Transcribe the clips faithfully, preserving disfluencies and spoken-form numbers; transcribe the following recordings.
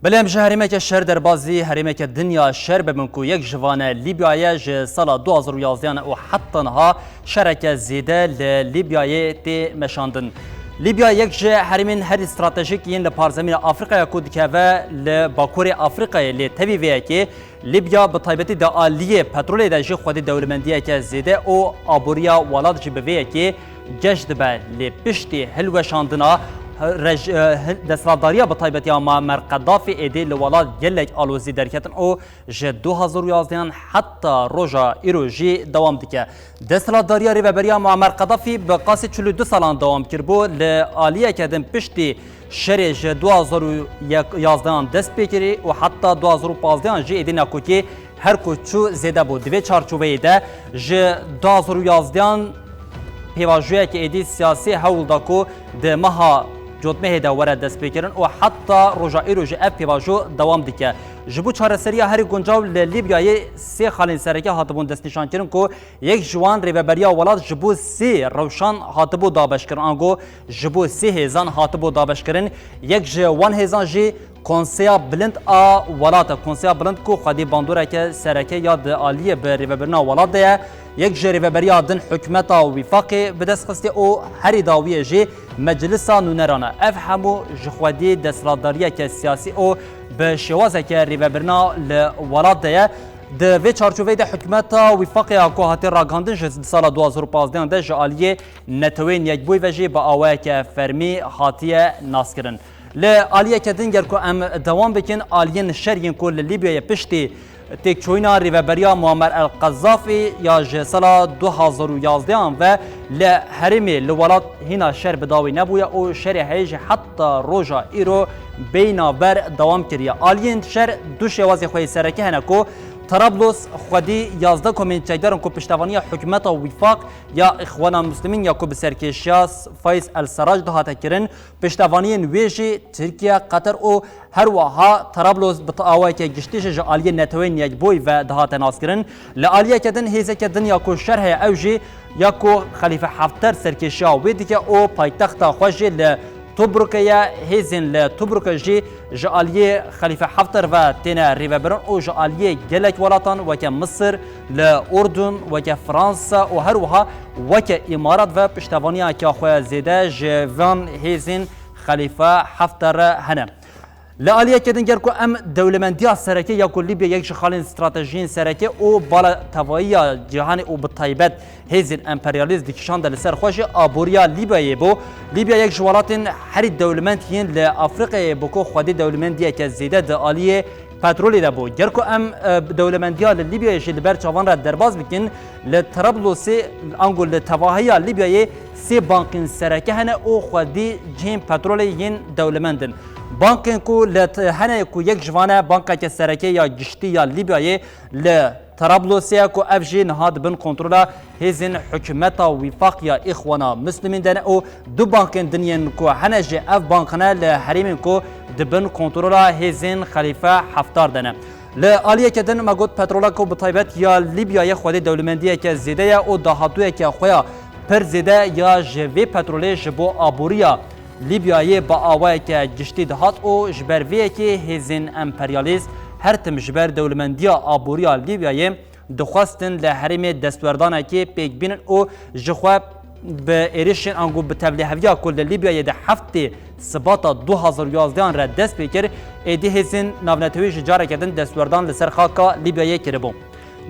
Belê, em ji herêmeke şer derbazî herêmeke din ya şer bibin ku yek ji van e Lîbyayê ji sala du hazar û yazdehan û heta niha şereke zêde li Lîbyayê tê meşandin. Lîbya yek ji herêmên herî stratejîk yên li parzemîna Afrîkaya ku dikeve li Bakurê Afrîkayê, lê tevî vê yekê Lîbya bi taybetî di aliyê petrolê de jî xwedî dewlemendiyeke zêde û aboriya welat jî bi vê yekê geş dibe, lê piştî hilweşandina rej-, e, hil-, desthilatdariya bi taybetî ya Muammer Qedafî êdî li welat gelek alozî derketin û ji du hazar û yazdehan heta roja îro jî dewam dike. Desthilatdariya rêveberiya Muammer Qedafî bi qasî çil û du salan dewam kiribû, li aliyeke din piştî şerê ji du hazar û yazdehan dest pê kirî û heta du hazar û pazdehan jî êdî nakokî her ku çû zêde bû. Di vê çarçoveyê de ji du hazar û yazdehan pêvajoyeke êdî siyasî hewl da ku di meha cotmehê de were destpêkirin û heta roja îro jî ev pêvajo dewam dike. Ji bo çareseriya herî guncaw li Lîbyayê sê xalên sereke hatibûn destnîşankirin ku yek ji wan rêveberiya welat ji bo sê rewşan hatibû dabeşkirin, ango ji bo sê hêzan hatibû dabeşkirin. Yek ji wan hêzan jî Konseya Bilind a Welat e. Konseya Bilind ku xwedî bandoreke sereke ya di aliyê bi rêvebirina welat de ye. Yek ji rêveberiya din hikûmeta Wîfaqê bi dest xistî û herî dawiyê jî Meclisa Nûneran e. Ev hemû ji xwedî desthilatdariyeke siyasî û bi şêwazeke rêvebirina li welat de ye. Di vê çarçoveyê de hikûmeta Wîfaqê ya ku hatiye ragihandin ji sala du hazar û pazdehan de ji aliyê Neteweyên Yekbûyî ve jî bi awayeke fermî hatiye naskirin. Li aliyeke din ger ku em dewam bikin, aliyên şer yên ku li Lîbyayê piştî têkçûyîna rêveberiya Muammer El Qezafî ya ji sala du hazar û yazdehan ve li herêmê li welat hîna şer bi dawî nebûye û şerê heyî jî heta roja îro bê navber dewam kiriye. Aliyên şer du şêwazê xwe yê sereke hene ku Trablos xwedî yazdeh komên çekdar in ku piştevaniya hikûmeta Wîfaq ya Îxwana Muslimîn ya ku bi serkêşiya Fayîz El Serraj dihate kirin, piştevaniyên wê jî Tirkiye, Qeter û her wiha Trablos bi awayeke giştî jî ji aliyê Neteweyên Yekbûyî ve dihate naskirin. Li aliyeke din hêzeke din ya ku şer heye, ew jî ya ku Xelîfe Hefter serkêşiya wê dike û paytexta xwe jî li Tobrukê ye. Hêzên li Tobrukê jî ji aliyê Xelîfe Hefter ve têne rêvebirin û ji aliyê gelek welatan weke Misir, li Urdun, weke Fransa û her wiha weke Îmarat ve piştevaniya xwe zêde ji van hêzên Xelîfe Hefter re hene. Li aliyeke din ger ku em dewlemendiya sereke ya ku Lîbya yek ji xalên stratejiyên sereke û bala tevahiya cîhanê û bi taybet hêzên emperyalîst dikişande li ser xwe jî aboriya Lîbyayê bû. Lîbya yek ji welatên herî dewlemend yên li Afrîkayê bû ku xwedî dewlemendiyeke zêde di aliyê petrolê de bû. Ger ku em, e, dewlemendiya li Lîbyayê jî li ber çavan re derbas bikin, li Trablusê ango li tevahiya Lîbyayê sê bankên sereke hene û xwedî cihên petrolê yên dewlemend in. Bankên ku li t-, hene ku yek ji van e bankeke sereke ya giştî ya Lîbyayê li Trablusê ye ku ev jî niha di bin kontrola hêzên hikûmeta Wîfaq ya Îxwana Muslimîn de ne û du bankên din yên ku hene jî ev bank ne li herêmên ku di bin kontrola hêzên Xelîfe Heftar de ne. Li aliyeke din me got petrola ku bi taybet ya Lîbyayê xwedî dewlemendiyeke zêde ye û dahatûyeke xwe ya pir zêde ya ji vê petrolê ji bo aboriya Lîbyayê bi awayeke giştî dihat û ji ber vê yekê hêzên emperyalîst her tim ji ber dewlemendiya aboriya Lîbyayê dixwestin li herêmê destwerdanekê pêk bînin û ji xwe bi êrişên ango bi tevlîheviya ku li Lîbyayê di heftê Sibata du hazar û yazdehan re dest pê kir, êdî hêzên navnetewî ji careke din destwerdan li ser xaka Lîbyayê kiribû.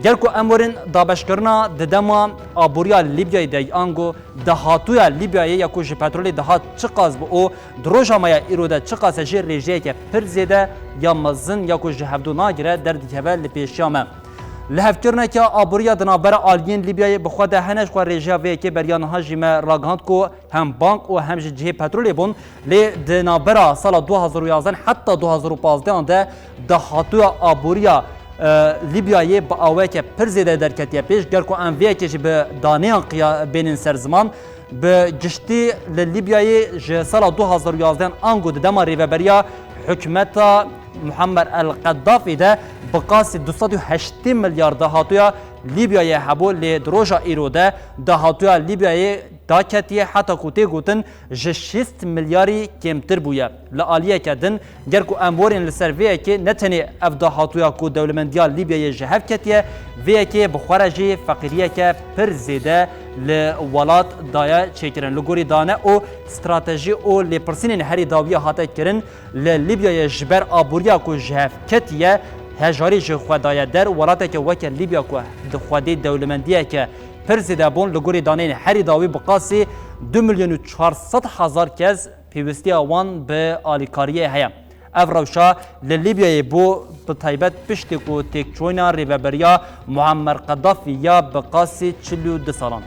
Ger ku em werin dabeşkirina di dema aboriya Lîbyayê de ango dahatûya Lîbyayê ya ku ji petrolê dihat çiqas bû û di roja me ya îro de çiqas e jî rêjeyeke pir zêde ya mezin ya ku ji hevdû nagire derdikeve li pêşiya me. Lihevkirineke aboriya di navbera aliyên Lîbyayê bi xwe de hene, ji xwe rêjeya vê yekê beriya niha jî me ragihand ku hem bank û hem jî cihê petrolê bûn. Lê di navbera sala du hazar û yazdeh heta du hazar û pazdeh de dahatûya aboriya, e, Lîbyayê bi awayeke pir zêde derketiye pêş. Ger ku em vê yekê jî bi daneyan qiya-, bênin ser ziman, bi giştî li Lîbyayê ji sala du hazar û yazdeh ango di dema rêveberiya hikûmeta Muhammed El Qeddafî de bi qasî du sed û heştê milyar dahatûya Lîbyayê hebû, lê di roja îro de dahatûya Lîbyayê daketiye, heta ku tê gotin ji şêst milyarî kêmtir bûye. Li aliyeke din, ger ku em werin li ser vê yekê, ne tenê ev dahatûya ku dewlemendiya Lîbyayê ji hev ketiye, vê yekê bi xwe re jî feqîriyeke pir zêde li welat daye çêkirin. Li gorî dane û stratejî û lêpirsînên herî dawiyê hate kirin, li Lîbyayê ji ber aboriya ku ji hev ketiye, hejarî ji xwe daye der. Welateke weke Lîbya ku di xwedê dewlemendiyeke pir zêde bûn, li gorî daneyên herî dawî bi qasî du milyon û çar sed hezar kes pêwîstiya wan bi alîkariyê heye. Ev rewşa li Lîbyayê bû, bi taybet piştî ku têkçûna rêveberiya Muammer Qedafî ya bi qasî çil û du salan.